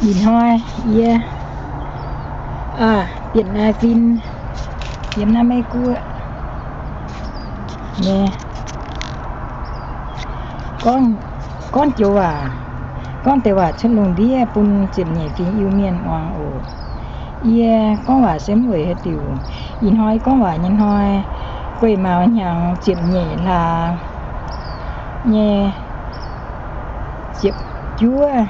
Ih hnoi yie, aa, Bienh Nai Fin, yiem naaiv Meiv Guoqv nyei, gorngv, gorngv joux waac, gorngv deix waac cuotv lungh ndiev bun ziepc nyeic fingx Iu-Mienh muangx oc. Yie gorngv waac se mv weic haaix diuc. Ih hnoi gorngv waac nyei hnoi, guei mauz hnyangx ziepc nyeic hlaax nyei ziepc juov,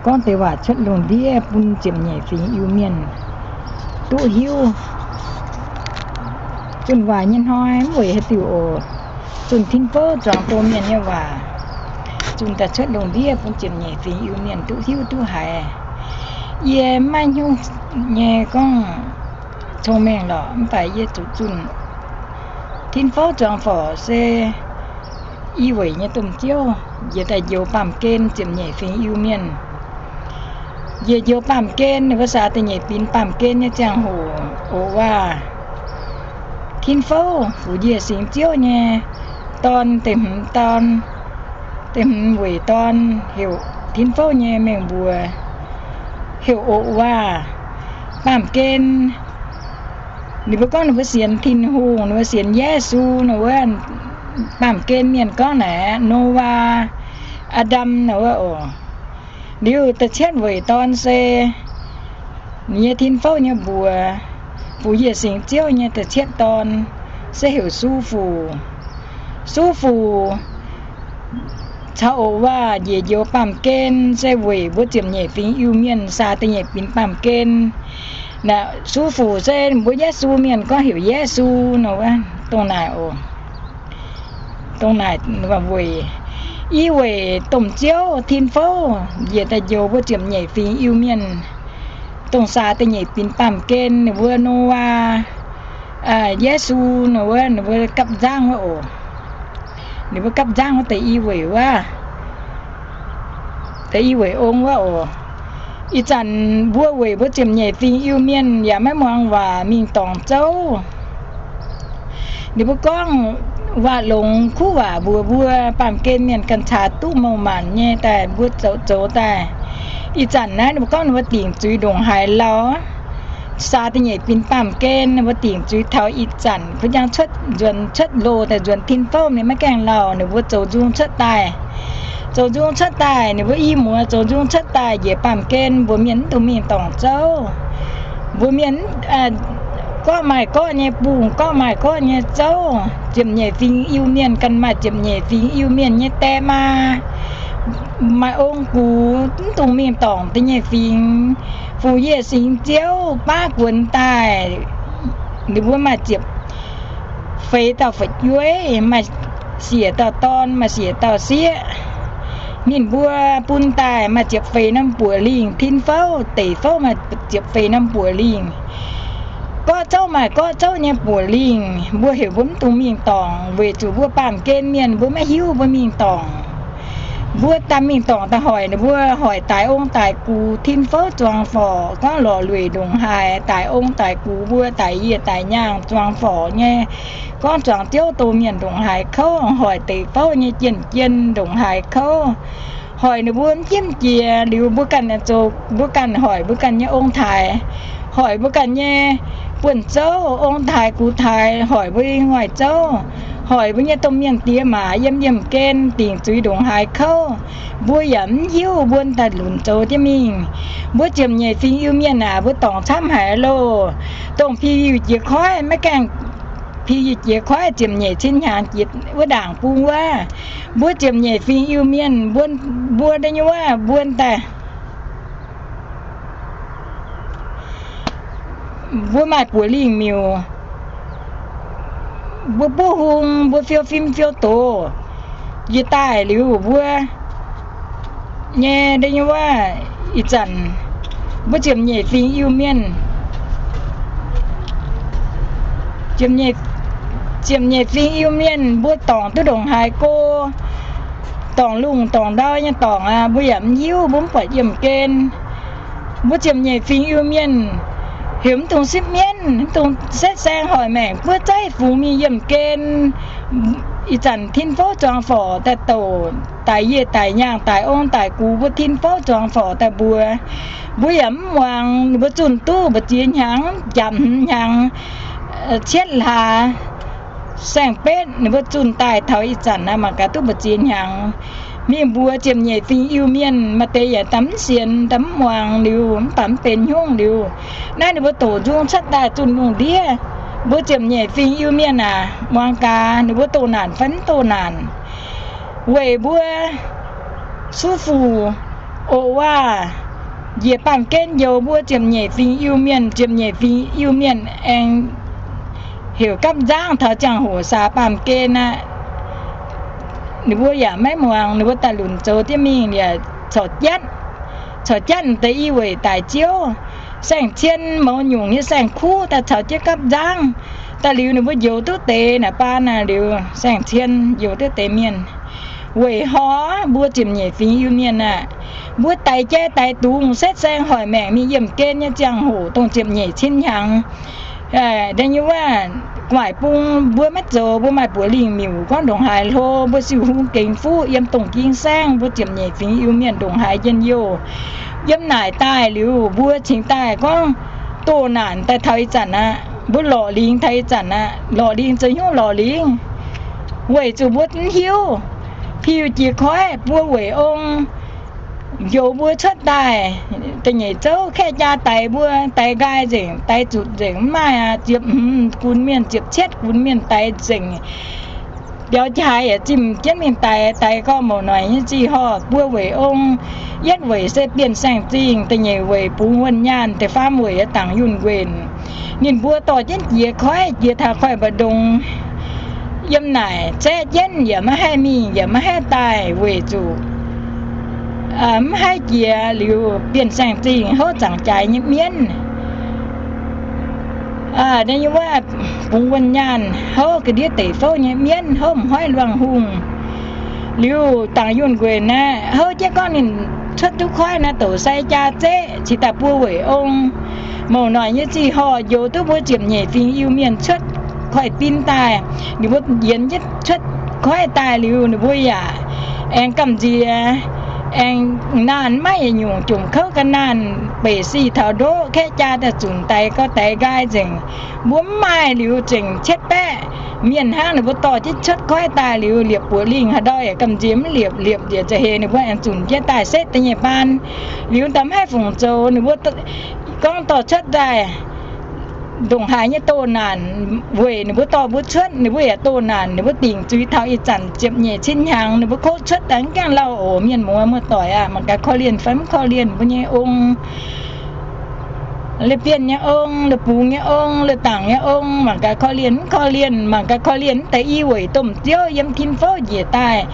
gorngv deix waac cuotv lungh ndiev bun ziepc nyeic fingx Iu-Mienh duqv hiuv. Zunh waac nyei hnoi mv weic haaix diuc oc. Zunh tin fouv zuangx doh mienh nyei waac, zunh daaih cuotv lungh ndiev bun ziepc nyeic fingx Iu-Mienh duqv hiuv duqv haiz. Yie mv maaih hnyouv nyei gorngv cong-mengh lorqc, mv baac yie zuqc zunh tin fouv zuangx forc se i weic nyei domh ziouv njiec daaih njoux baamh gen ziepc nyeic fingx Iu-Mienh. Njiec njoux baamh gen, ninh mbuo saa da'nyeic binc baamh gen nyei ziangh hoc oc waac, tin fouv, Fuc Njiec Singx Ziouv nyei dorn, da'hmz dorn, da'hmz weic dorn, heuc tin fouv nyei mengh mbuox, heuc oc waac, baamh gen. Ninh mbuo gorngv ninh mbuo sienx Tin-Hungh, ninh mbuo sienx Yesu nor wuov, baamh gen mienh gorngv naaic Nowaa, Aa^ndam nor wuov oc. Liuz da'cietv weic dorn se ninh nyei tin fouv nyei mbuox, Fuc Njiec Singx Ziouv nyei da'cietv dorn se heuc Su Fuc. Su Fuc caux oc waac njiec njoux baamh gen se weic mbuo ziepc nyeic fingx Iu-Mienh saa da'nyeic binc baamh gen. Naaic Su Fuc se mbuo Yesu mienh gorngv heuc Yesu nor wuov, dongh naaic oc. Dongh naaic weic, i weic domh ziouv tin fouv njiec daaih njoux mbuo ziepc nyeic fingx Iu-Mienh, dongh saa da'nyeic binc baamh gen, ninh mbuo Nowaa, Yesu nor wuov, ninh mbuo gapv nzangv wuov oc. Ninh mbuo gapv nzangv wuov deix i weic wuov, deix i weic ong wuov oc. Ih zanc mbuo weic mbuo ziepc nyeic fingx Iu-Mienh yaac maiv muangx waac mingh dorngc zouv. Ninh mbuo gorngv waac longx kuv waac mbuox mbuo, baamh gen mienh ganh caax duqv mouh manc nyei daaih mbuo zoux zoux daaih. Ih zanc naaiv ninh mbuo gorngv ninh mbuo dingc zuiz ndongc haaix lauh, saa da'nyeic binc baamh gen, ninh mbuo dingc zuiz taux ih zanc kuv jangx cuotv nzuonx, cuotv loz daaih nzuonx tin fouv ninh maiv gaengh lauh, ninh mbuo zoux nzung cuotv daaih. Zoux nzung cuotv daaih, ninh mbuo i muoz zoux nzung cuotv daaih njiec baamh gen, mbuox mienh mv dungx mingh dorngc zouv. Mbuox mienh gorqv maaih gorqv nyei bungh, gorqv maaih gorqv nyei zouv. Ziepc nyeic fingx Iu-Mienh ganh maaih ziepc nyeic fingx Iu-Mienh nyei die maa, maaih ong gux, mv dungx mingh dorngc da'nyeic fingx. Fuc Njiec Singx Ziouv baav guonx daaih, ninh mbuo maaih ziepc feix dauh fu'jueiv, maaih siec dauh dorn, maaih siec dauh sieqv. Ninh mbuo bun daaih maaih ziepc feix norm buoc lingh, tin fouv, deic fouv maaih ziepc feix norm buoc lingh. Gorqv zouv maaih gorqv zouv nyei buoc lingh, mbuo heuc mbuo mv dungx mingh dorngc, weic zuqc mbuo baamh gen mienh mbuo maiv hiuv mbuo mingh dorngc. Mbuo daaih mingh dorngc daaih hoic ninh mbuo, hoic daic ong daic gux, tin fouv zuangx forc, gorngv lorqc lueic ndongc haaix, daic ong daic gux mbuo, daic yie daic nyaanh zuangx forc nyei, gorngv zuangx ziouv doh mienh ndongc haaix kouv, hoic deic fouv nyei jien-jien ndongc haaix kouv, hoic ninh mbuo mv jimv jiex liuz mbuo ganh zoux, mbuo ganh hoic mbuo ganh nyei ong-taaix, hoic mbuo ganh nyei buonv-zouv, ong-taaix gux-taaix, hoic mbuo nyei ngoic zouv, hoic mbuo nyei domh mienh diex maac yiem yiemh gen dingc zuiz ndongc haaix kouv, mbuo yaac mv hiuv mbuo daaih lunc zoux jienv mingh. Mbuo ziepc nyeic fingx Iu-Mienh aac, mbuo dorngc camv haic loh. Dongh Pi Yiu Jiex Koiv maiv gaengh, Pi Yiu Jiex Koiv ziepc nyeic cin hnyangx jiex wuov ndaangc bung wuov, mbuo ziepc nyeic fingx Iu-Mienh, mbuo, mbuo da'nyeic wuov mbuo daaih, mbuo maaih buoc lingh miuc, mbuo buov hung, mbuo fiou fim fiou doz, jiex daaih liuz mbuo nyei da'nyeic wuov ih zanc, mbuo ziepc nyeic fingx Iu-Mienh, ziepc nyeic fingx Iu-Mienh mbuo dorngc duqv ndongc haaix go, dorngc lungh dorngc ndau nyei dorngc aqv, mbuo yaac mv hiuv, mbuo mv buatc yiemh gen. Mbuo ziepc nyeic fingx Iu-Mienh heuc mv dungx sipv mienv, mv dungx setv saeng hoic maengc buov zaiv fungx mingh yiemh gen. Ih zanc tin fouv zuangx forc daaih douc daic yieh daic nyaangh daic ong daic gux, mbuo tin fouv zuangx forc daaih mbuox. Mbuo yaac mv muangx. Ninh mbuo zunh duqv mbu'ziex hnyangx, japc hmz hnyangx, cietv hlaax saeng-betv, ninh mbuo zunh daaih taux ih zanc naaiv mangc gaax duqv mbu'ziex hnyangx. Mingh mbuox ziepc nyeic fingx Iu-Mienh, maaih deix yaac da'mv sienx, da'mv muangx liuz, mv baac mv benx hnyungv liuz, naaiv ninh mbuo doqc nzung cuotv daaih zunh lungh ndiev. Mbuo ziepc nyeic fingx Iu-Mienh aac, muangx gaax, ninh mbuo doh naanc fai mv doh naanc, weic mbuo suv fuc oc waac njiec baamh gen njoux mbuo ziepc nyeic fingx Iu-Mienh. Ziepc nyeic fingx Iu-Mienh aengx heuc gapv nzangv taux ziangh hoc saax baamh gen aqv. Ninh mbuo yaac maiv muangx, ninh mbuo daaih lunc zoux diev mingh yaac corc jatv, corc jatv deix i weic daic ziouv. Saeng-cien mouz nyungc nyei saeng-kuv daaih caux jienv gapv nzangv. Daaih liuz ninh mbuo njoux duqv deix naaic baan naaic liuz, saeng-cien njoux duqv deix mienh. Weic hor mbuo ziepc nyeic fingx Iu-Mienh aah, mbuo daix jai daix dungz setv saeng hoic maengc mingh yiemh gen nyei ziangh hoc dongh ziepc nyeic cin hnyangx, da'nyeic wuov gu'nguaaic bung mbuo maiv zoux, mbuo maaih buoz lingh miuc gorngv ndongc haaix hlo, mbuo siou hung gengx fuqv yiem dongh ging saengv, mbuo ziepc nyeic fingx Iu-Mienh ndongc haaix njien-youh. Yiem naaic daaih liuz, mbuo cingx daaih gorngv doh naanc daaih taux ih zanc aqv. Mbuo lorqc lingx taux ih zanc aqv. Lorqc lingx zoux hnyouv lorqc lingx, weic zuqc mbuo mv hiuv. Piu jiex koiv buo weic ong njoux mbuo cuotv daaih, da'nyeic zouv kaeqv jaa daix mbuo, daix nqaai nzengc, daix zutc nzengc, mv maaih aqv. Ziepc hmz gunx mienh, ziepc cietv gunx mienh daix nzengc. Biaux jaaix yaac zimh jienv mingh daix, daix gorngv mouc noic nyei zih horh buo weic ong, yietv weic se Bienh Saeng Zingh, da'nyeic weic Bungx Wuonh Nyaanh, da'faam weic Dangc Yunh Nquenc. Ninh mbuo dorh jienv jiex koiv, jiex taux koiv mba'ndongx. Yiem naaic zaeqv jienv yaac maiv haih mingh yaac maiv haih daaih weic zuqc mv haih jiex liuz Bienh Saeng Zingh houv zaangc jaaix nyei mienv. Da'nyeic wuov Bungx Wuonh Nyaanh houv ga'ndiev deic fouv nyei mienv, houv m'hoiv luangh hungh. Liuz Dangc Yunh Nquenc naaiv houv jienv gorngv ninh cuotv duqv koiv naaiv douc sai jaa zeqv cingx daaih buo weic ong. Mouc noic nyei zih horh njoux duqv mbuo ziepc nyeic fingx Iu-Mienh cuotv koiv-bin daaih. Ninh mbuo yienx jienv cuotv koiv daaih liuz, ninh mbuo yaac aengx gamh nziex, aengx naanh maiv yietc nyungc jomc kouv ga'naanh, beic sic taux ndoqv kaeqv jaa daaih zunc daix gau daix nqaai nzengc. Mbuo mv maaih liuz zengc cietv baeqv mienh hnangv. Ninh mbuo dorh jienv cuotv koiv daaih liuz, liepc buoz lingh haaix ndau yaac gamh nziex mv liepc, liepc njiec za'heix ninh mbuo aengx zunc jienv daaih setv da'nyeic baan. Liuz da'mv haih fungc zoux, ninh mbuo gorngv dorh cuotv daaih ndongc haaix nyei doh naanc weic ninh mbuo dorh mbuo cuotv, ninh mbuo yaac doh naanc. Ninh mbuo dingc zuiz taux ih zanc ziepc nyeic cin hnyangx, ninh mbuo kouv cuotv daaih mv gaengh lauh oc. Mienh muoz muoz-doic aah, mangc gaax korv-lienh fai mv korv-lienh mbuo nyei ong, la'bienh nyei ong, la'bungx nyei ong, la'dangc nyei ong, mangc gaax korv-lienh mv korv-lienh. Mangc gaax korv-lienh mv deix i weic domh ziouv yiem tin fouv njiec daaih,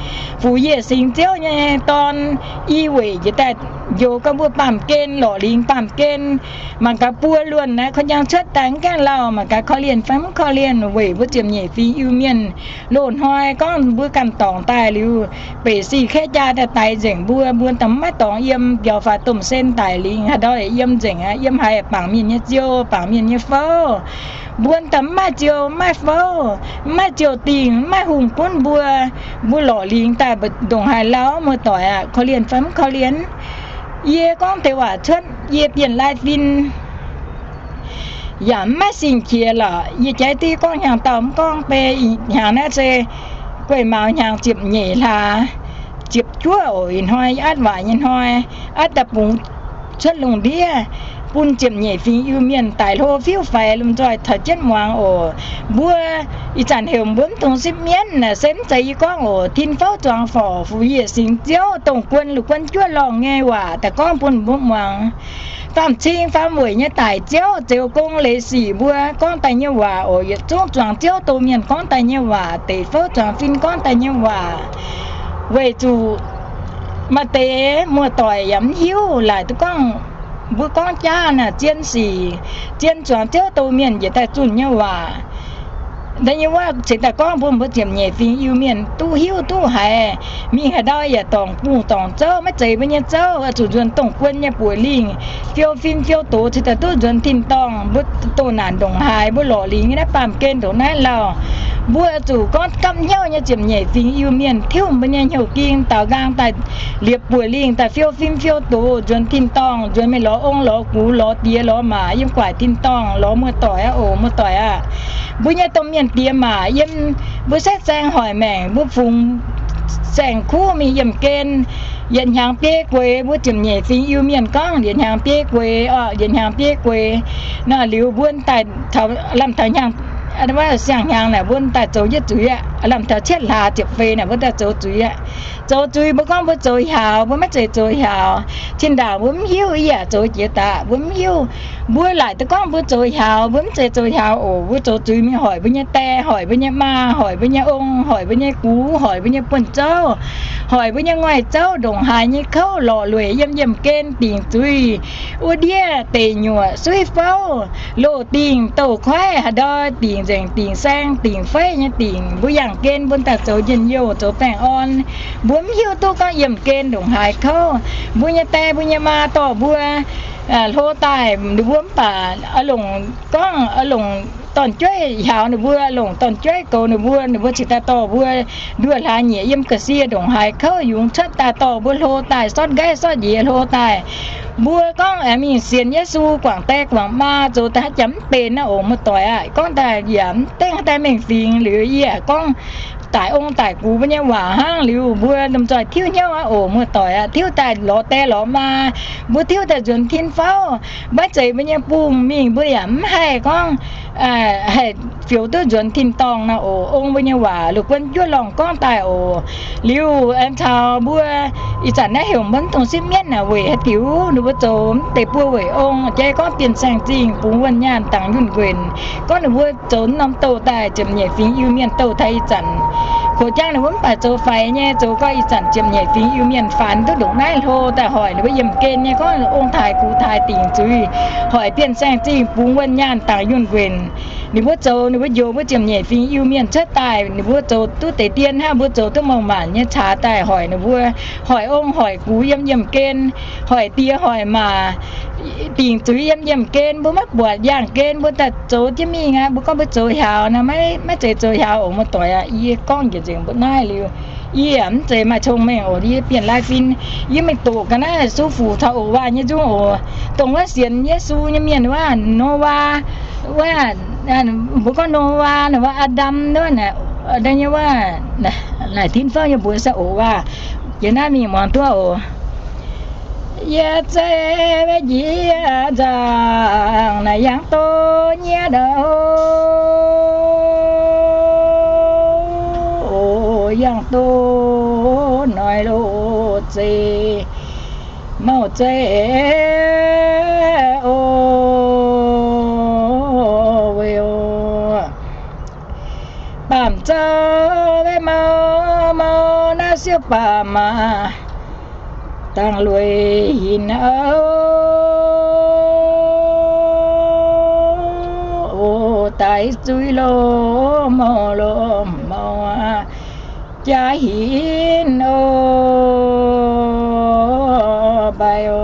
Fuc Yieh Singx Ziouv nyei dorn, i weic njiec daaih njoux gau mbuo baamh gen, lorqc lingx baamh gen. Mangc gaax buo luonh naaiv korv-lienh cuotv daaih mv gaengh lauh. Mangc gaax korv-lienh fai mv korv-lienh weic mbuo ziepc nyeic fingx Iu-Mienh. Loz-hnoi gorngv mbuo ganh dorngc daaih liuz, beic sic kaeqv jaa daaih daix nzengc mbuo, mbuo da'mv maiv dorngx yiem, biaux faaux domh sen daic lingx haaix ndau yiem nzengc aqv. Yiem haaix bangc mienh nyei ziou, bangc mienh nyei fouv. Mbuo da'mv maaih ziou maaih fouv, mv maaih ziou dingh, mv maaih hungh gunv mbuo. Mbuo lorqc lingx daaih ndongc haaix lauh, muoz-doic aah, korv-lienh fai mv korv-lienh. Yie gorngv deix waac cuotv yie bienh lai fin yaac mv maaih sing-qiex lorqc. Yie jaaix div gorngv hnyangx-daauh mv gorngv bei. Hnyangx naaiv se guei mauz hnyangx ziepc nyeic hlaax ziepc juov oc. Ih hnoi atv waac nyei hnoi, atv daaih bungx cuotv lungh ndiev bun ziepc nyeic fingx Iu-Mienh daic hlo fiuv faix lomh nzoih caux jienv muangx oc. Mbuo ih zanc heuc mbuo mv dungx sipv mienv naaic se mv zeiz yie gorngv oc. Tin fouv zuangx forc, Fuc Yieh Singx Ziouv, dongh guon la'guon juov lorngh nyei waac daaih gorngv bun mbuo muangx. Faam-cing faam-weic nyei daic ziouv, zeux gong leiz sic mbuo gorngv daaih nyei waac oc. Yietc zungv zuangx ziouv doh mienh gorngv daaih nyei waac, deic fouv zuangx fin gorngv daaih nyei waac, weic zuqc maaih deix muoz-doic yaac mv hiuv. Laaic duqv gorngv mbuo gorngv jaav naaic zien sic, zien zuangx ziouv doh mienh njiec daaih zunh nyei waac. Da'nyeic wuov cingx daaih gorngv bun mbuo ziepc nyeic fingx Iu-Mienh duqv hiuv duqv haiz. Mingh haaix ndau yaac dorngc bungh dorngc zouv, maiv zeiz mbuo nyei zouv, zuqc nzuonx dongh guon nyei buoz lingh, fiou fin fiou doz cingx daaih duqv nzuonx tin-dorngh. Mbuo doh naanc ndongc haaix, mbuo lorqc lingx nyei naaiv baamh gen ndongc naaiv lauh. Mbuo zuqc gorngv gapv hnyouv nyei ziepc nyeic fingx Iu-Mienh tiuv mbuo nyei hnyouv ging, daaux nqaang daaih liepc buoz lingh, daaih fiou fim fiou doz, nzuonx tin-dorngh, nzuonx mingh lorz ong lorz gux, lorz diex lorz maac, yiem guaaic tin-dorngh lorz muoz-doic aqv oc, muoz-doic aah. Mbuo nyei domh mienh diex maac yiem, mbuo setv saeng hoic maengc, mbuo fungx saeng-kuv mingh yiemh gen, yietc hnyangx biei gueix. Mbuo ziepc nyeic fingx Iu-Mienh gorngv yietc hnyangx biei gueix oc, yietc hnyangx biei gueix. Nor liuz mbuo daaih lamh taux hnyangx, siang-hnyangx naaic mbuo daaih zoux jienv zuiz aqv. Lamh taux cietv hlaax ziepc feix naaic mbuo daaih zoux zuiz aqv. Zoux zuiz mbuo gorngv mbuo zoux hiaaux, mbuo maiv zeiz zoux hiaaux. Cin-ndaangc mbuo mv hiuv, ih yaac zoux jiex daaih mbuo mv hiuv. Mbuo laaic duqv gorngv mbuo zoux hiaaux, mbuo mv zeiz zoux hiaaux oc. Mbuo zoux zuiz mingh hoic mbuo nyei die, hoic mbuo nyei maa, hoic mbuo nyei ong, hoic mbuo nyei gux, hoic mbuo nyei buonv-zouv, hoic mbuo nyei ngoic zouv, ndongc haaix nyei kouv lorqc lueic yiem yiemh gen, dingc zuiz, wuov ndiev deic nyuoqc, suiv fouv, loz-dingh, douz-koiv, haaix ndoi dingc nzengc, dingc saeng, dingc feiv nyei dingc. Mbuo yangh gen mbuo daaih zoux njien-youh, zoux baengh orn. Mbuo mv hiuv duqv gorngv yiemh gen ndongc haaix kouv. Mbuo nyei die mbuo nyei maa dorh mbuo hlo daaih, ninh mbuo mv baac longc gorngv longc dorn-jueiv hiaaux ninh mbuo, longc dorn-jueiv goux ninh mbuo, ninh mbuo cingx daaih dorh mbuo nduoh hlaax nyieqc yiem ga'sie ndongc haaix kouv yungz cuotv daaih dorh mbuo hlo daaih, sortv nqaiv sortv njiec hlo daaih. Mbuo gorngv mingh sienx Yesu, guangc die guangc maa, zoux daaih haaix jaax mv benx naaiv oc, muoz-doic aah. Gorngv daaih yaac mv dengv haaix daaih mengh fingx liuz, yie gorngv daic ong daic gux mbuo nyei waac hnangv. Liuz mbuo lomh nzoih tiuv hnyouv aqv oc, muoz-doic aah. Tiuv daaih lorz die lorz maa, mbuo tiuv daaih nzuonx tin fouv, maiv zeiz mbuo nyei bungh mingh mbuo yaac mv haih gorngv haih fioux duqv nzuonx tin-dorngh nor oc. Ong mbuo nyei waac lungh buonv juov lorngh gorngv daaih oc. Liuz aengx caux mbuo ih zanc naaiv heuc mbuo mv dungx sipv mienv naaic weic haaix diuc, ninh mbuo zoux mv deix buo weic ong, jai gorngv Bienh Saeng Zingh bungx wuonh nyaanh dangc yunh nquenc. Gorngv ninh mbuo zoux norm douz daaih ziepc nyeic fingx Iu-Mienh douz taux ih zanc. Kox jangv ninh mbuo mv baac zoux faix nyei, zoux gorngv ih zanc ziepc nyeic fingx Iu-Mienh faanx duqv ndongc naaiv hlo daaih hoic ninh mbuo yiemh gen nyei, gorngv ong taaix gux taaix dingc zuiz, hoic Bienh Saeng Zingh bungx wuonh nyaanh dangc yunh nquenc. Ninh mbuo zoux, ninh mbuo njoux mbuo ziepc nyeic fingx Iu-Mienh cuotv daaih, ninh mbuo zoux duqv deix dien hnangv, mbuo zoux duqv mouc maanc nyei caax daaih hoic ninh mbuo, hoic ong hoic gux yiem yiemh gen, hoic die hoic maac, dingc zuiz yiem yiemh gen, mbuo maiv buatc yaangh gen, mbuo daaih zoux jienv mingh aqv. Mbuo gorngv mbuo zoux hiaaux nor, maiv, maiv zeiz zoux hiaaux oc, muoz-doic aqv. Yie gorngv njiec nzengc mbuo naaiv liuz, yie yaac mv zeiz maaih cong-mengh oc. Yie Bienh Lai Fin, yie mingh doqc ga'naaiv Su Fuc taux Oc Waac nyei nzung oc. Dongh wuov sienx Yesu nyei mienh wuov, Noyaa, wuov, mbuo gorngv Noyaa, wuov Aa^ndam wuov, nyei wuov, naaic tin fouv nyei mbuox se Oc Waac. Jiex naaiv mingh muangx duqv oc. Yie zeiv njiec nzangc naaic yangh doz nyiev ndouh, yangh doz noic loz-zeiv, mouc zeiv o, weic o, baamh zouv mouc mouc naaiv siouc baamh aac, dangh lueic hinc o, o, daaih zuiz loz mouc loz mouc jaax hinc o, mbaih o.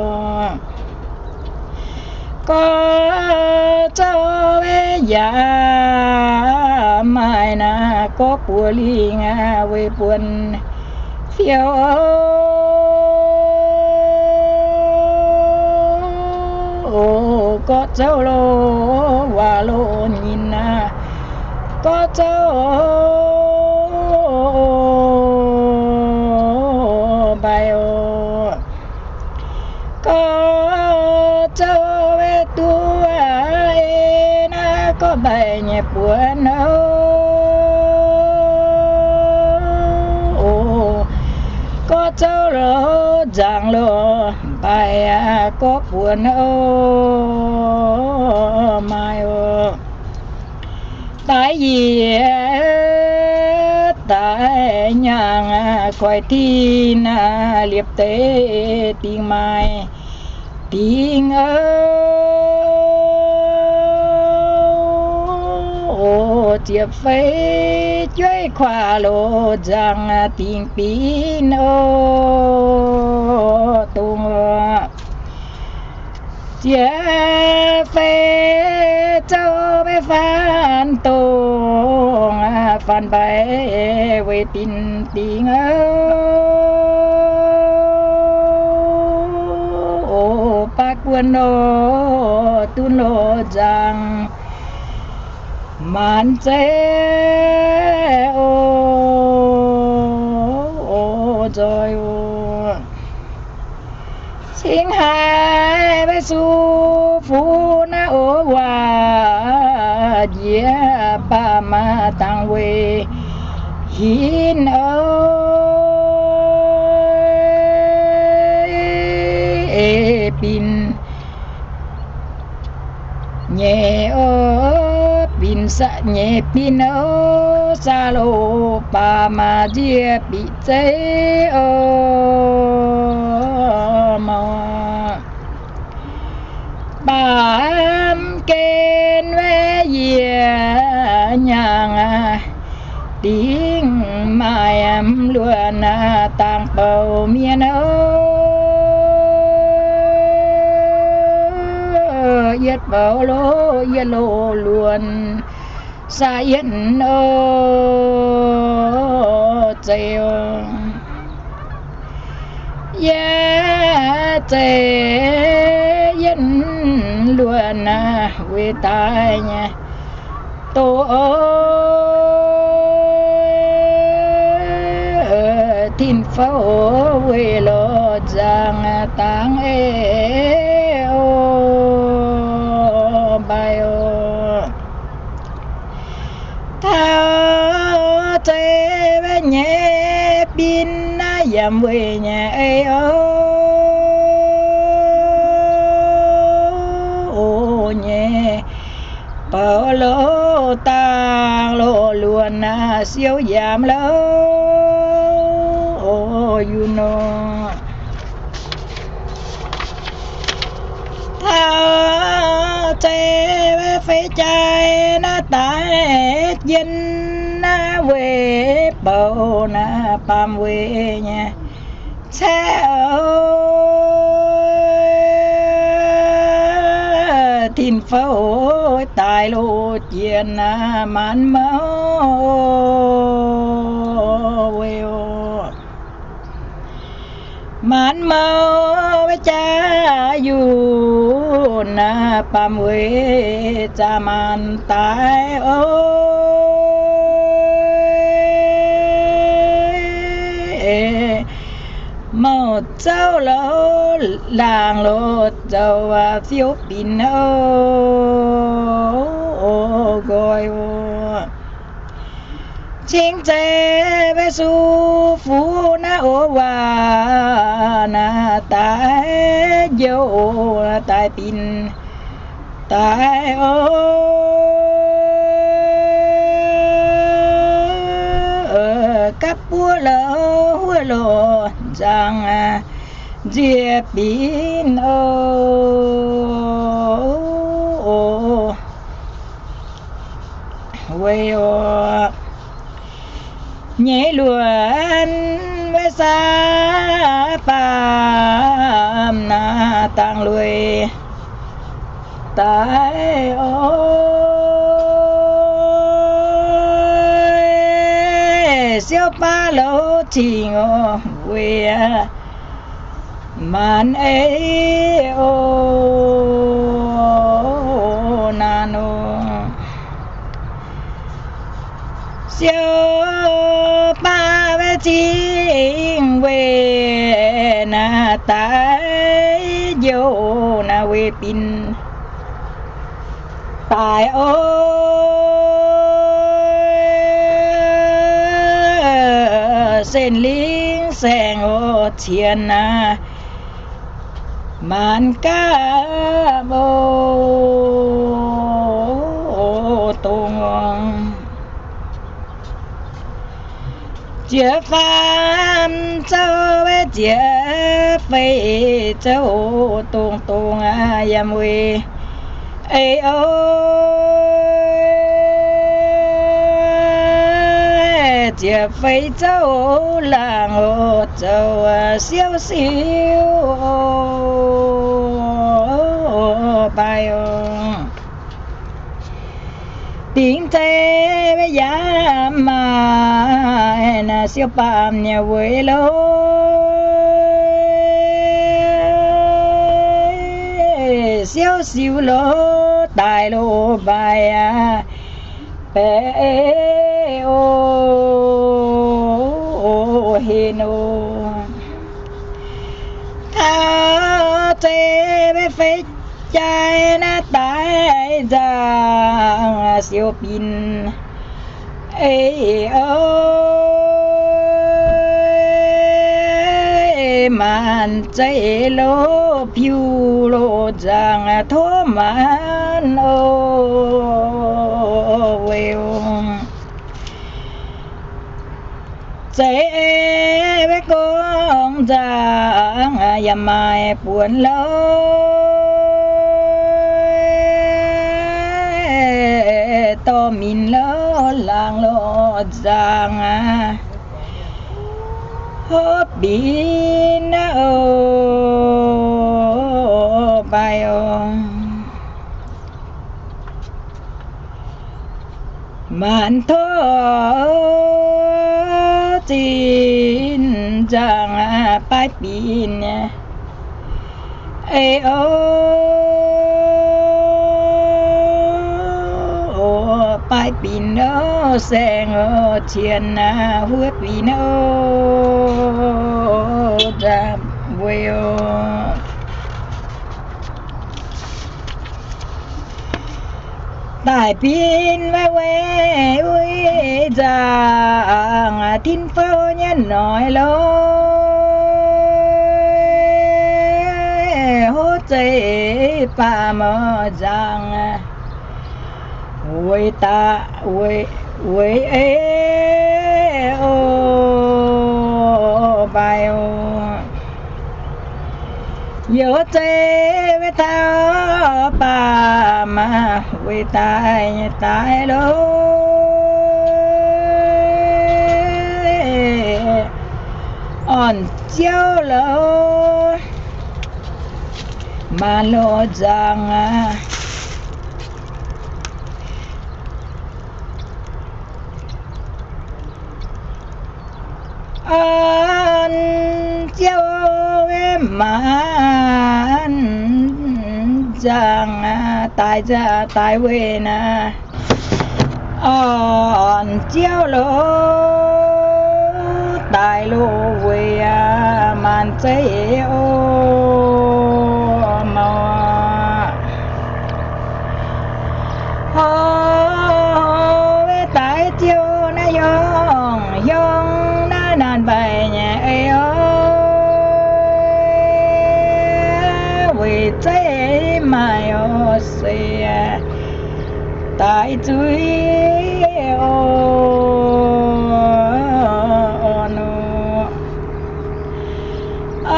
Gorx zouv yaac maaih naaiv gorx buoz lingh weic buonc fiou o, gorx zouv loz waac loz nyinh aqv, gorx zouv mbaih o. Gorx zouv duqv ei naaiv gorx mbaih nyei buonc o, gorx zouv loz nzangc loz mbaih aqv, gorx buonc o, maaih o. Daaih yietc daaih nyaangh koiv tin liepc deix dingc maaih dingc o, ziepc feix jueiv kuaaiv loz nzangc dingc binv o, dongh ziepc feix zouv maiv faanv dongh faanv mbaix weic binc dingc oc. Baav guon nor, dunv lorh nzangc maanc zeiv oc, nzoih oc. Cingx haiz maiv suv fuqv naaiv oc waac, njiec baamh dangc weic hinc oc, binc nyeic oc, binc sa-, nyeic binc oc, saah loz baamh nziex bic zeiv oc, mouc baamh gen maiv yiec nyaangc aqv. Dingc maaih luonx dangx bouc mienh oc, yietv bouc loz yietv loz luonx saah yietv oc, zeiz oc. Yaac zeiz yietv luonx weic daaih nyei doz oc, tin-fouv weic lorz nzangc dangx eix oc, mbaih oc. Taux zeiz nyei binc naaiv yaac weic nyei eix oc, nyei bouc loz dangx loz luonx siou yaac mv louh oc, yunc nor. Taux zeiz feix jaaix naaiv daaih jienv naaiv weic bouc naaiv baamh weic nyei caeqv oc, tin-fouv daaih loz jiex naaiv maanc mouv weic oc. Maanc mouv jaax yunc naaiv baamh weic zaqc maanc daaih oc. Mouc zouv loz laangc loz zoux fiouv binc oc, nqoi oc. Cingx zeiz maiv suv fuqv naaiv oc waac, naaiv daaih njoux oc, daaih binc daaih oc. Gapv buov loz huov loz nzangc nziex binc oc, weic oc. Nyeiz luonx maiv saav baamh naaiv dangx lueic daaih oc. Siouv baav louz cingx oc, weic maanc eix oc, naanc oc. Siouv baav maiv cingx weic naaiv daaih njoux naaiv weic binc daaih oc. Seng lingv saeng oc, cien naaiv maanc gapv oc, dongh ziepc faam zouv, ziepc feix zouv, dongh dongh yiem weic eix oc. Ziepc feix zouv laangc oc, zoux siouv siouv oc, baaih oc. Dingc zeiv yaac maaih naaiv siou baamh nyei weic lo, siou siou lo, daaih lo mbaih aqv. Baeqc o, heh nor, taux zeiv fei jaaix naaiv daaih nzangc siou binc. Ei o, maanc zeiv lo, piu lo nzangc tov maanc o, weic o. Zeiv wuov gorngv nzangc yaac maaih buonc lo, dorh minc lo, laangz lo nzangc aqv. Hopv binc aqv o, baaix o. Maanc tov zinh nzangc baaix binc. Ei o, baaix binc o, saeng o, cien aqv, huotv binc o, nzangc weic o. Daic binc maiv weic uix nzangc tin-fouv nyei noic lo, hov zeiv baamh nzangc weic daaih weic, weic ei o, baaix o. Youz zeiv wuov taux baamh weic daaih nyei daaih lo, orn-ziouv lo, maanc lo nzangc aqv. Orn-ziouv maanc nzangc daaih, daaih weic naaiv orn-ziouv lo, daaih lo weic aqv, maanc zeiv o, mouc aqv. Hov daaih ziouc naaiv hiuang hiuang naaiv naanc mbaaih nyei ei o, weic zeiv maaih o se daaih zuiz o, orn o.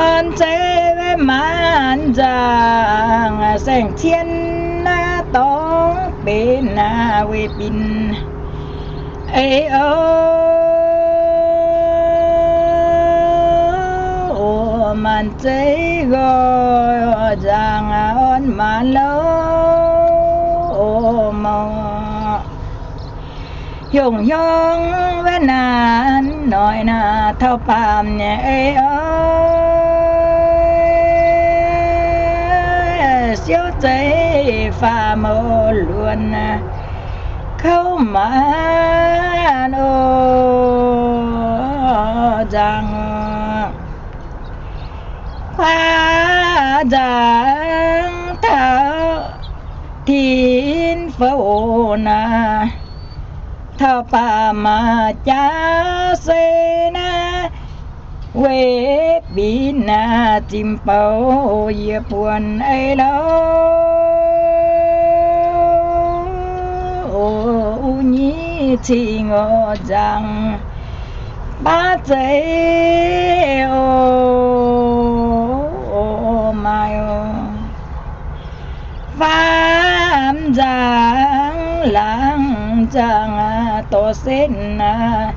Orn zeiv maanc nzangc saeng-cien naaiv dorngx benx naaiv weic binc ei o, maanc zeiv nqoi nzangc orn maanc lo, o, mouc. Hiuang hiuang wuov naanc noic naaiv taux baamh nyei ei o, siouv zeiv faam o, luonx kouv maanc o, nzangc o. Kuaaiv nzangc taux tin-fouv naaiv, taux baamh jaax se naaiv weic binc naaiv zimh bouc yie buonc ei lo, o, uv nyei cing o, nzangc baav zeiv o, maaih o. Faam nzangc, laangz nzangc, dorh setv aac,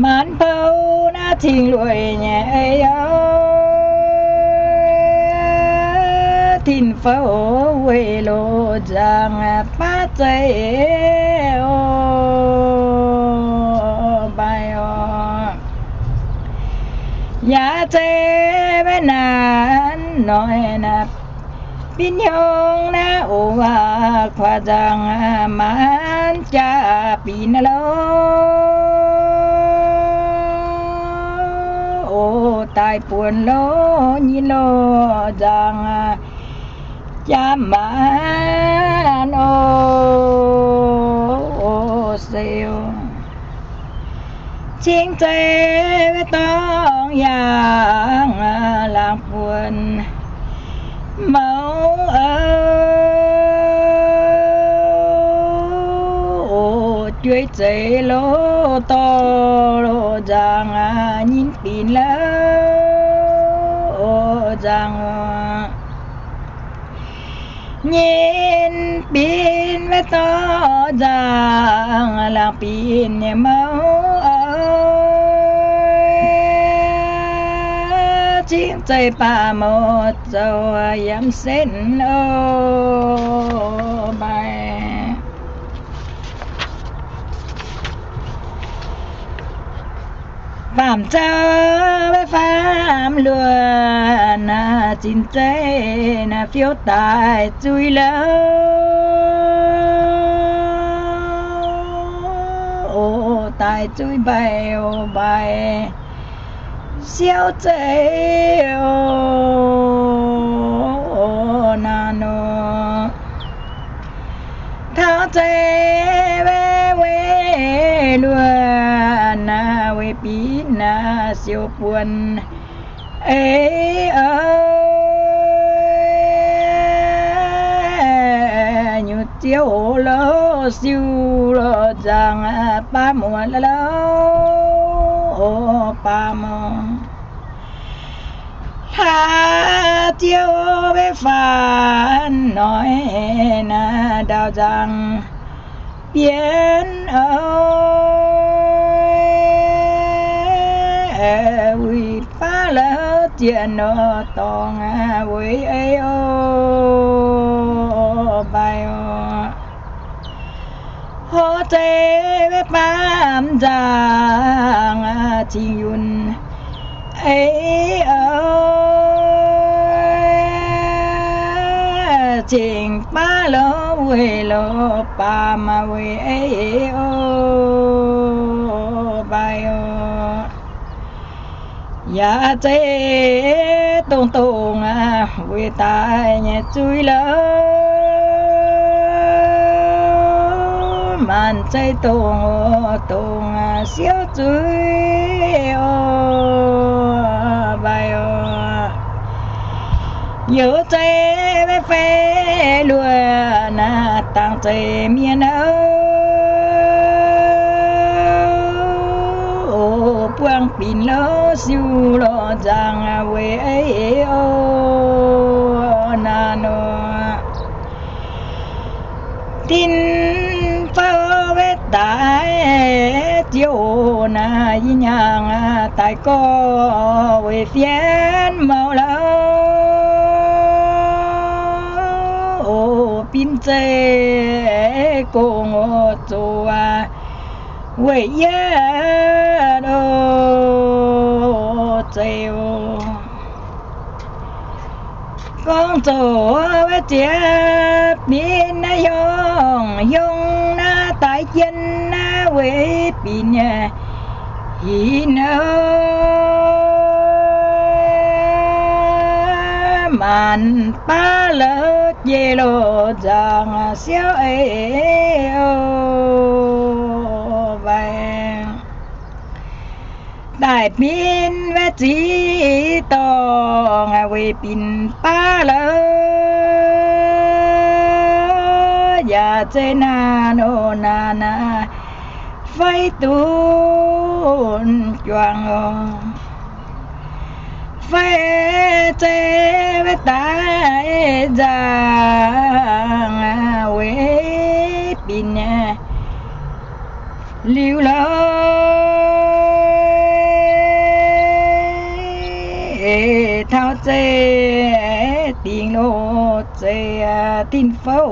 maanc bou naaiv cing lueic nyei ei o. tin-fouv weih loz nzangc baav zeiv oc, mbaih oc. Yaac zeiv maiv naanc noic naaic, bin hiuang naaiv oc, kuaax nzangc maanc jaax binc loh, oc, daaih buonc loh nyei loh nzangc jaax maanc oc, oc, sou. Cingv zeiv maiv dorngx yangh laangz buonc mouc oc, oc, jueiv zeiv loh dorh loh nzangc nyinv binc loh, oc, nzangc oc. Nyinv binc maiv dorngx nzangc laangz binc nyei mouc oc, cingv zeiv baac mouc zoux yiem setv oc, mbaih. Faam zouv maiv faam luonc naaic, zinh zeiv naaic fiouv daaih zuiz loh, oc, daaih zuiz mbaih oc, mbaih siouv zeiv oc, naaic nor. Taux zeiv maiv weic luonc naaic, weic binc naaic siou buonc eix oc, nyutc ziouv loh siou loh nzangc baav muonc loh, oc, baav muonc. Hlaax ziouv maiv faanv noic naaic, ndau nzangc bienv oc, wuic baav loh zieqv nor dorngx weic eix oc, mbaih oc. Hov zeiv maiv baamh nzangc cingx yunh eix oc, cingx baav loh weic loh baamh weic eix oc, mbaih oc. Yaac zeiv dongh dongh weic daaih nyei zuiz loh, maanc zeiv dongh oc, dongh siouv zuiz oc, mbaih oc. Youz zeiv maiv fei luonc naaic, dangc zeiv mienh oc, buangh binc loh siou loh nzangc weic eix oc, naaic nor. Tin-fouv maiv daaih ziouc naaic, yie hnyangx daaih gorx weic fienx mouc loh, oc, binc zeiv gong oc, zoqc weic yietv oc, zeiv oc. Gorngv zoqc maiv ziex binc naaiv hiong, hiong naaiv daaih jien naaiv weic binc nyei hinc oc, maanc baav loh jiex loh nzangc siouv eix oc, mbaih. Daaih binc maiv ziqc dorngh weic binc baav loh, yaac zeiv naanc oc, naanc naaic fai duqv juangc oc. Fai zeiv maiv daaih nzangc weic binc liuz loh, deix taux zeiv dingc loh, zeiv tin-fouv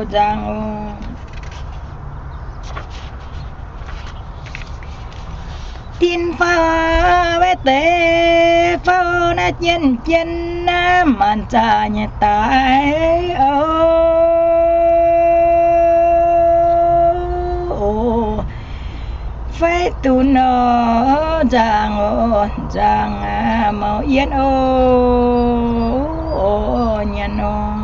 nzangc. Tin-fouv wuov deix fouv naaiv jien jien naaiv maanc zaah nyei daaih oc. Fai duqv nor nzangc oc, nzangc mauv yietv oc, nyanc nor.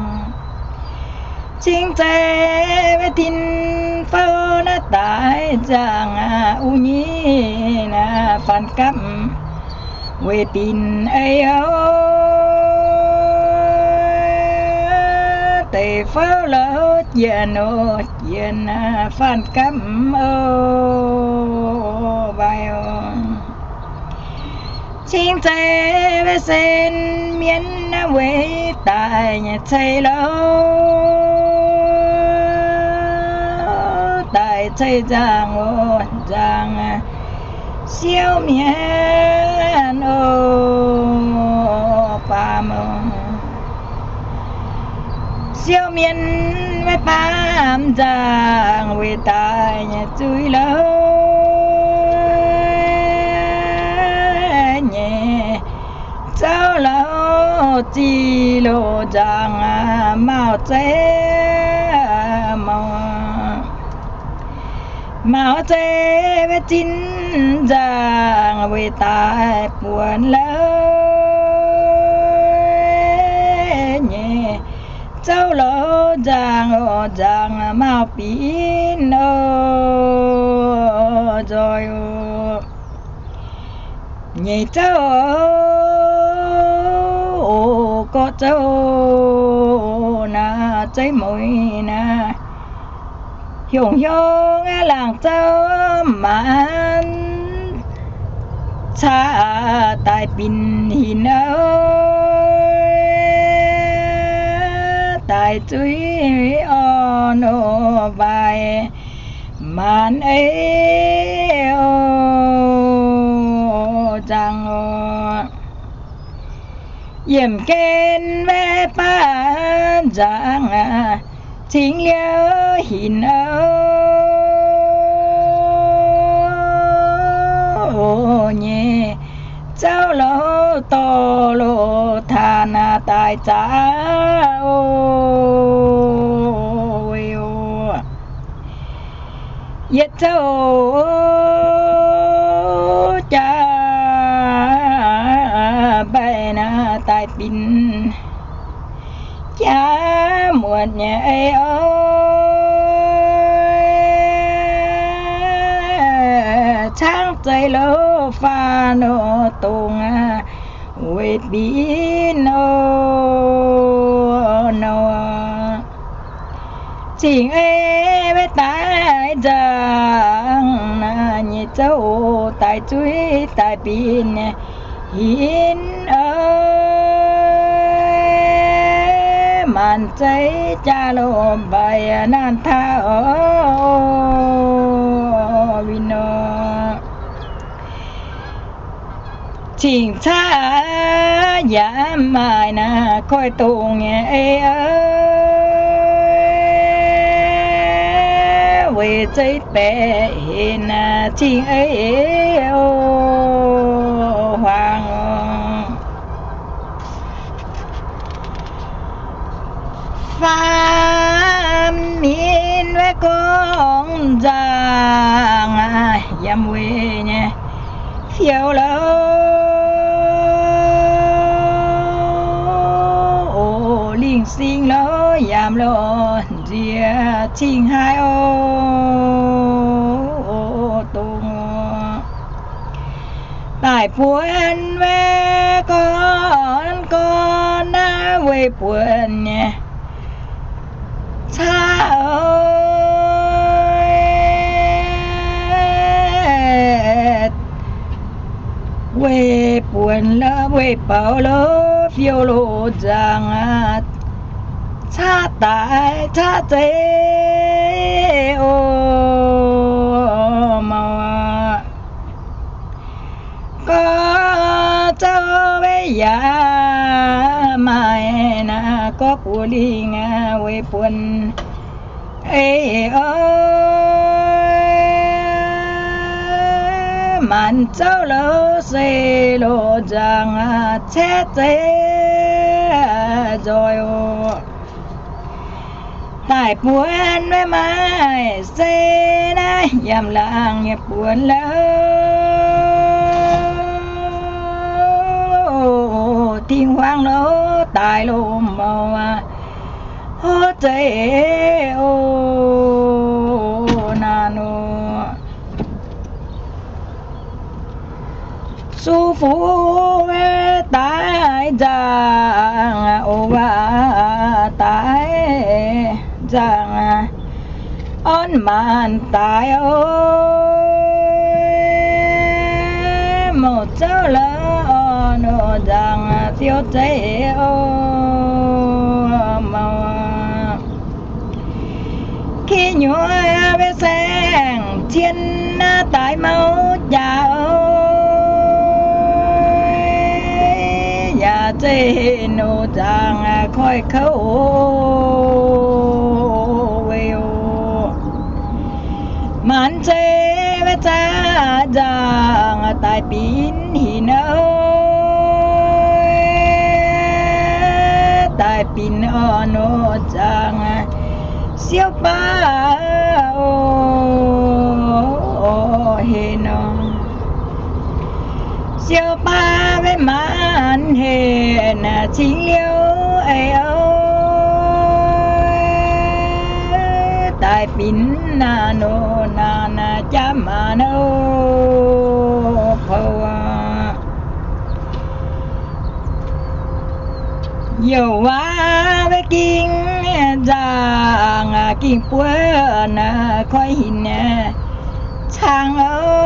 Cingx zeiz tin-fouv naaiv daaih nzangc uv nyei naaiv faan gapv weic binc ei oc. Deix fouv louv jienh oc, jienh faan gapv oc, mbaih oc. Cingx zeiz sin mienh naaiv weic daaih nyei ceix louv, daaih ceix nzangc oc, nzangc siouv mienh oc, baamz oc. Siouv mienh maiv baamz nzangc weic daaih nyei zuiz louv nyei zouv louv zic loh nzangc, mauv zeiv mauv, mauv zeiv maiv zinh nzangc weic daaih buonc louv nyei zouv louv nzangc oc, nzangc mauv binc oc, nzoih oc. Nyei zouv oc, gorqv zouv naaiv zeiv mueiz naaiv, hiongh hiongh laangz zouv maanc caqv daaih binc hinc oc, daaih zuiz orn oc, mbaih maanc ei oc, nzangc oc. Yiemh gen maiv baamz nzangc, cingx liouh hinc oc nyei zouv louv dorh loh taanx daaih zaqv oc, weic oc. Yietc zouv jaa mbaih naaiv daaih binc jaa muotc nyei ei oc, caangv zeiv louv faah nor dongh weic binc oc nor. Cingx ei maiv daaih nzangc naaiv nyei zouv oc, daaih zuiz daaih binc hinc oc, maanc zeiv jaa loh mbaih naanc taav oc, win nor. Cingx caqv yaac maaih naaiv koiv dongh nyei ei oc, weic zeiv baeqc henc naaiv cingx ei oc, huaang oc. Faam min maiv gorngv nzangc, yiem weic nyei fiou louv oc, lingh sing louv yaac loz nziex cingx haaix oc, dongh daaih buonc maiv gorngv gorngv naaiv weic buonc nyei caqv oc, weic buonc lov weic bouc lov fiou loz nzangc, caqv daaih caqv zeiv oc, mauv. Gorx zouv weic yaac maaih naaiv gorx buoz lingh weic buonc ei oc. Maanc zouv louc se loz nzangc caeqv zeiv nzoih oc. Daic buonc maiv maaih se naaiv yiem laangz nyei buonc louc. Tin-Hungh louc daaih loz-mouz aqv, hov zeiv oc, naaiv nor. Su fuv daaih nzangc oc, waac daaih nzangc, orn maanc daaih oc. Mouc zouv lorz orn oc nzangc, siou zeiv oc, mouc. Ki nyuoz maiv saeng cien naaiv daaih mouc jaax oc. Yaac zeiv oc nzangc koiv kouv oc, weic oc. Maanc zeiv maiv zaqc nzangc daaih binc hinc oc. Daaih binc orn oc nzangc siouv baav oc, henc nor. Siouv baav maiv maanc henc cingx liouv ei oc. Daaih binc naaiv nor naanc jaav maanc oc, poux aqv. Youc waac maiv ging nzangc, ging buonc koiv hinc cangx oc.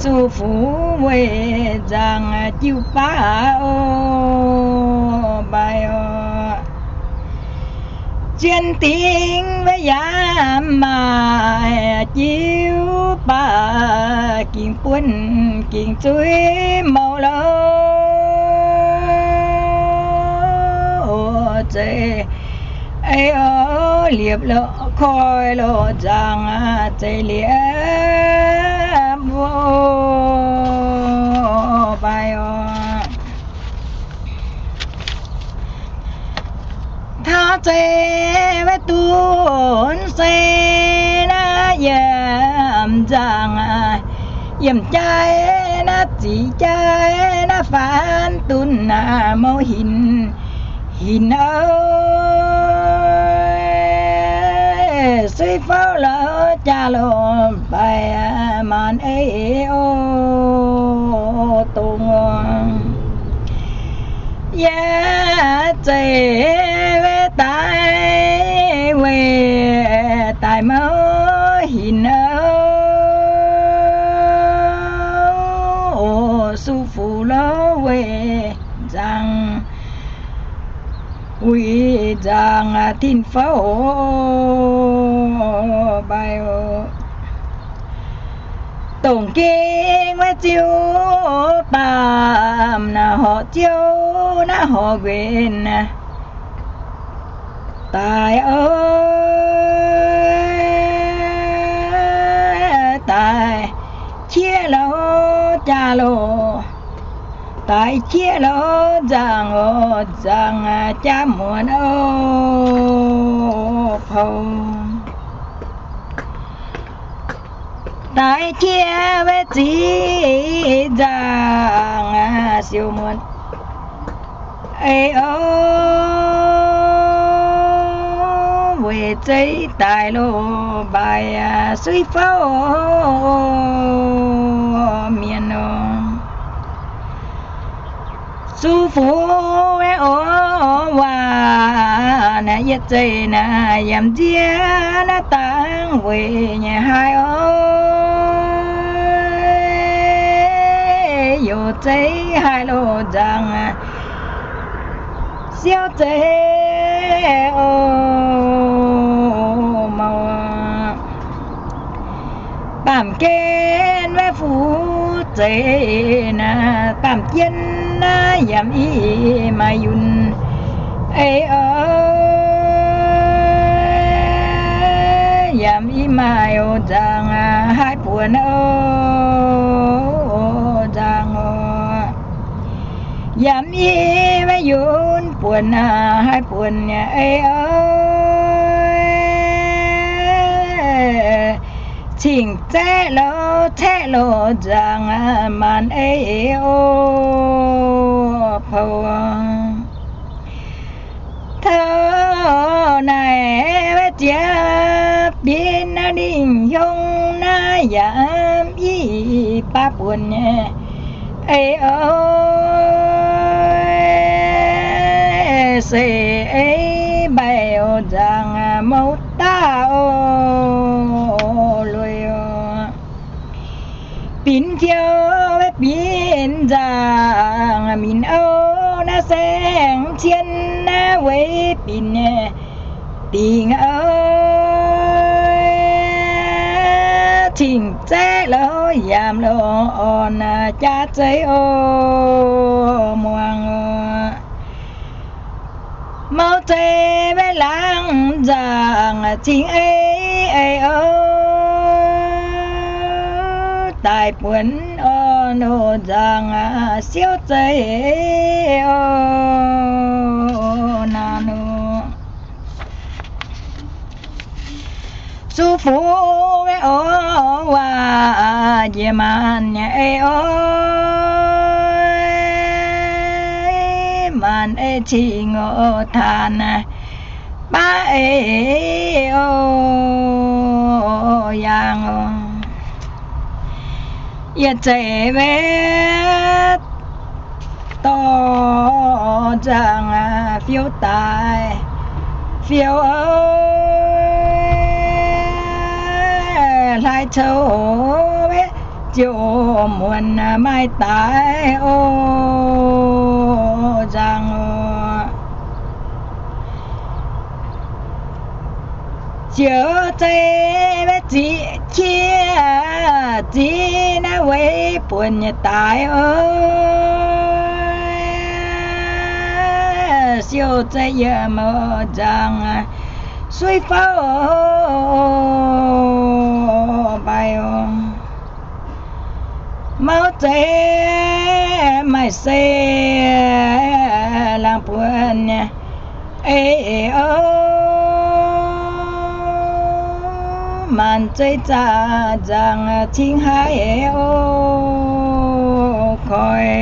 Su fuv weic nzangc jiu baav oc, mbaih oc. Zien dingx maiv yaac maaih jiu baav, ging buonc ging zuiz mouc louc. Oc, zeiv ei oc, liepc lorqc koiv lorqc nzangc, zeiv liepc oc, mbaih oc. Taux zeiv maiv duqv se naaiv yiem nzangc, yiem jaaix naaiv ziqc jaaix naaiv faanv dunh mouz hinc, hinc oc. Suiv fouv lorz jaax lorz mbaih maanc ei oc, dongh yaac zeiv daaih weic daaih mouz hinc oc. Oc, su fuv lorz weic nzangc, weic nzangc tin-fouv mbaih oc. Dongh gengh maiv ziux baamh naaiv horqc ziouv naaiv horqc nquenc daaih oc. Daaih qiex lorz jaax lorz, daaih qiex lorz nzangc oc, nzangc jaav muonc oc, poux. Daaih qiex maiv ziux nzangc siou muonc ei oc. Weic zeiv daaih loz-mbaih suiv fouv mienh nor. Su fuv oc waac naaiv yietc zeiv naaiv yiem nziex naaiv dangh weic nyei haaix oc. Youc zeiv haaix loz nzangc siouv zeiv oc, mouc. Baamh gen wuov fuqv zeiv naaic, baamh jien naaiv yaac i maaih yunh ei o. Yaac i maaih oix nzangc haih buonc o, nzangc o. Yaac i maaih yunh buonc haih buonc ei o. Cing-Zaeqv lo, Zaeqv lo nzangc maanc ei o, pou. Taux naaic wuov jiex binc naaiv ninh hiuang naaiv yaac i baav buonc nyei ei o. Se ei mbaih oix nzangc mouv daav o, lui o. Binc fiou, binc nzangc minc o, naaiv saeng cien naaiv weic binc dingc o. Cing-Zaeqv lo, yaac lo orn jaax zeiv o, muangx o. Mouv zeiv maiv laangz nzangc cing ei ei o, daaih buonc orn o nzangc siouv zeiv o, naanc o. Su fuv maiv oix waac njiec maanc ei o, maanc ei cing o, taanx baav ei o, yangh o. Yietc zeiv maiv dorh nzangc fiou daaih, fiou o, hlaaix coux maiv ziouc muonc maaih daaih o, nzangc o. Ziouc zeiv maiv ziqc qiex ziqc naaiv weic buonc nyei daaih o, siouv zeiv yiem o, nzangc suiv fouv o, mbaih o. Mouv zeiv maaih se laangz buonc nyei ei o, maanc zeiv zaqc nzangc cingx haiz o, koi,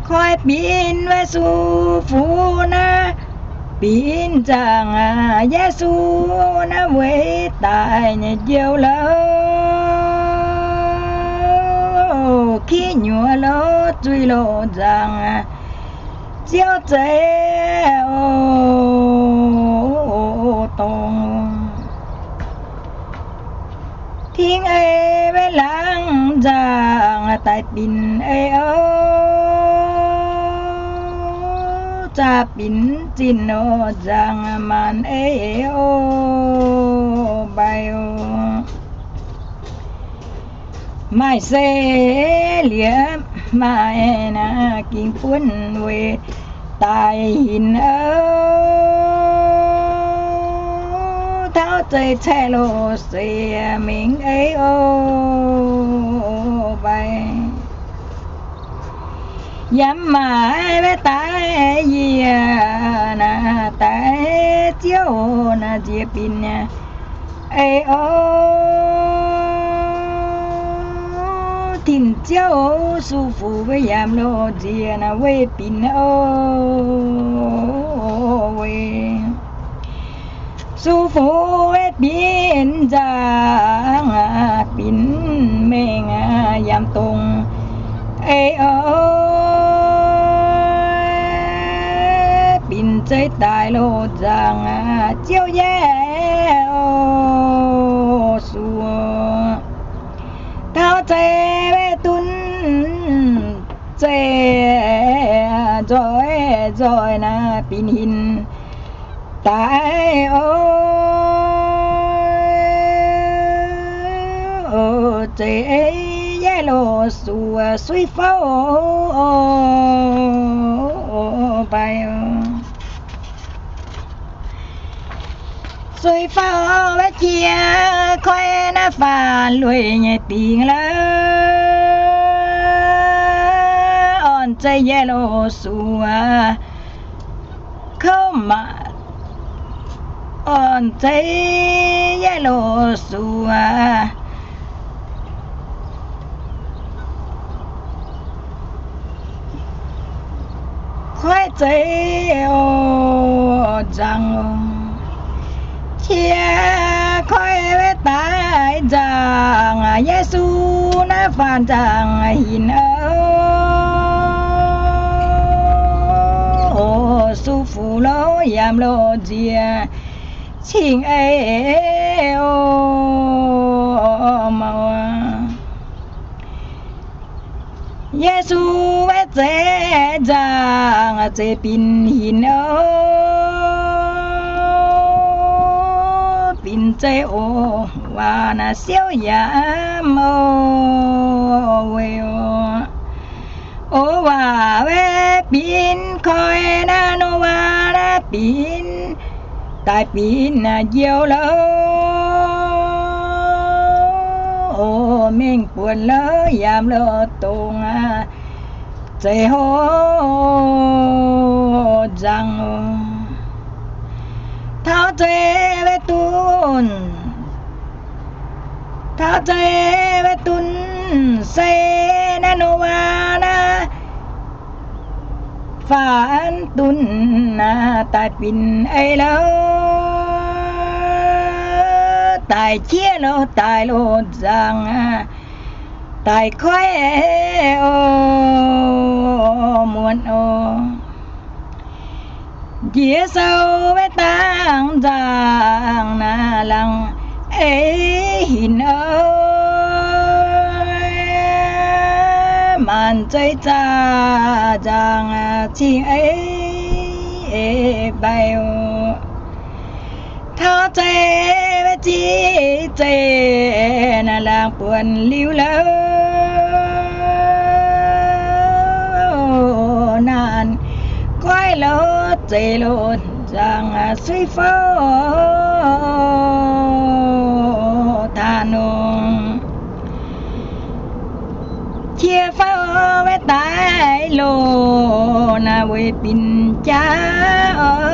koi binc wuov su fuv naaiv, binc nzangc Yesu naaiv weic daaih nyei njoux louh, kiv nyuoz louh, zuiz louh nzangc, ziouv zeiv o, dongh tingx ei maiv laangz nzangc daaih binc ei o, zaqc binc zinh o, nzangc maanc ei o, mbaih o. Maaih se liemh maaih naaiv gingx buonv weic daaih hinc o, tauv zeiv caeqv loz seix mengh ei o, mbaih. Yaac maaih maiv daaih yie naaiv daaih ziouv naaiv nziex binc ei o, tin-ziouv su fuv maiv yaac loz nziex naaiv weic binc o, weic su fuv maiv binc nzangc, binc mengh yaac dongh ei o, binc zeiv daaih loz nzangc, ziouv yaac o, su tauv zeiv maiv dunv zeiv, nzoih nzoih naaiv binc hinc daaih o. zeiz ei yaac loz-suc suiv fouv mbai. Suiv fouv wuov jiex koi naaiv faanx lueic nyei dingc lorqc. Orn zeiz yaac loz-suc kouv maah, orn zeiz yaac loz-suc koiv zeiz oc nzangc. Qiex koiv wuov daaih nzangc, Yesu naaiv faanx nzangc hinc oc. Su fuc lorz yaac loz nziex cing ei oc mauh. Yesu wuov zeiz nzangc zeiz binc hinc oc. Binc zeiz oc waac naaiv siouv yaac mv oc weic oc. Oc waac wuov binc koi naaiv Nowa naaiv binc daaih binc njiou lorqc. Oc mengh buonc lorqc yaac loz-dongc aqv. Zeiz hlo nzangc oc. Taux zeiz wuov dunv, taux zeiz wuov dunv se naaiv Nowa naaiv faanx dunv naaiv daaih binc ei lorqc, daaih jieqv lorqc, daaih loz nzangc aqv, daaih koiv oc muonz oc. Njiec sou wuov dangh nzangc naaiv laangz eix hinc oc. Maanc zeiv zaah nzangc cing ei ei mbai oc. Taux zeiz wuov ziqc zeiz naaiv laangz buonc liuz lorqc, naanc goiv lorqc, zeiz loz nzangc suiv fouv taux nongx. Qiex fouv wuov daaih loz naaiv weic binc jaax oc.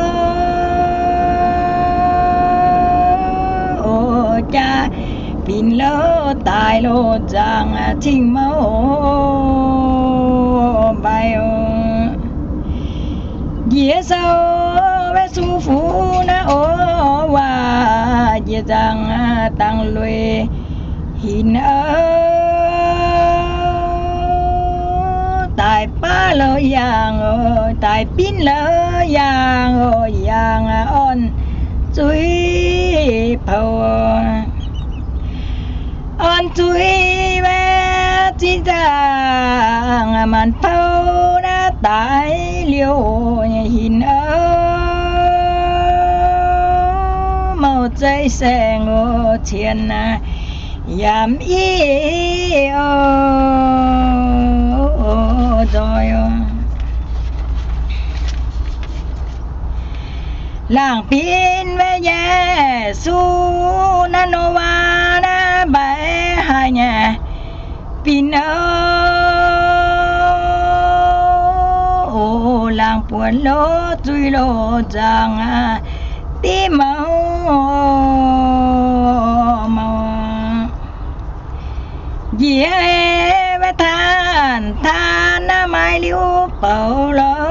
Oc jaax binc lorqc, daaih loz nzangc cing mouv mbai oc. Njiec sou wuov su fuc naaiv oc waac njiec nzangc dangh lueic hinc oc. Daaih baav lorqc yangh oc, daaih binv lorqc yangh oc, yangh orn zuiz poux. Orn zuiz wuov ziqc nzangc maanc poux naaiv daaih liouh nyei hinc oc. Mouh zeiv saeng oc, cien naaiv yaac mv i oc nzoih oc. Laangh binv wuov Yesu naaiv Nowa naaiv mbaix haaix nyungc binc oc. Oc laangh buonc loz zuiz loz nzangc aqv, div mouh mouh. Njiec wuov taanv, taanv naaiv maaih liuz bouc lorqc,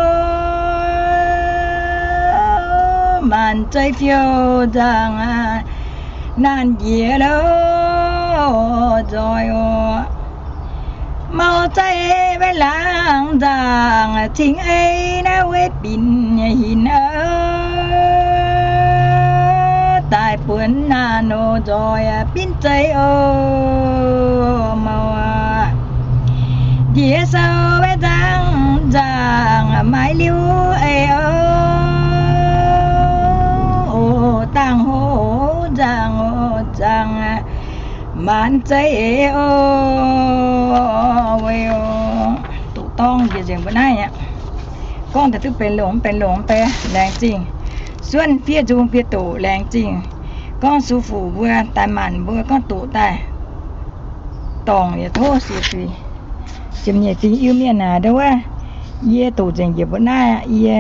maanc zeiv fiou nzangc aqv, naanc njiec lorqc nzoih oc. Mouh zeiv wuov laangz nzangc cing ei naaiv weic binc nyei hinc oc. Daaih buonc naanc oc nzoih binv zeiv oc mouh aqv. Njiec sou wuov nzangc nzangc maaih liuz ei oc. Oc dangh hoc nzangc oc nzangc Maanc zeiv eix o, weic o, doqc dorng njiec nzengc mbuo naaiv aqv. Gorngv daaih duqv benx longx, mv benx longx, mv benx laengz zingh. Suonv fiev nzung fiev doqc laengz zingh. Gorngv sux fuc mbuo daaih maanc mbuo gorngv doqc daaih dorngc yietc tov siec zuiz. Ziepc nyeic dingh Iu-Mienh aac, ndau wuov yie doqc nzengc njiec mbuo naaiv aqv. Yie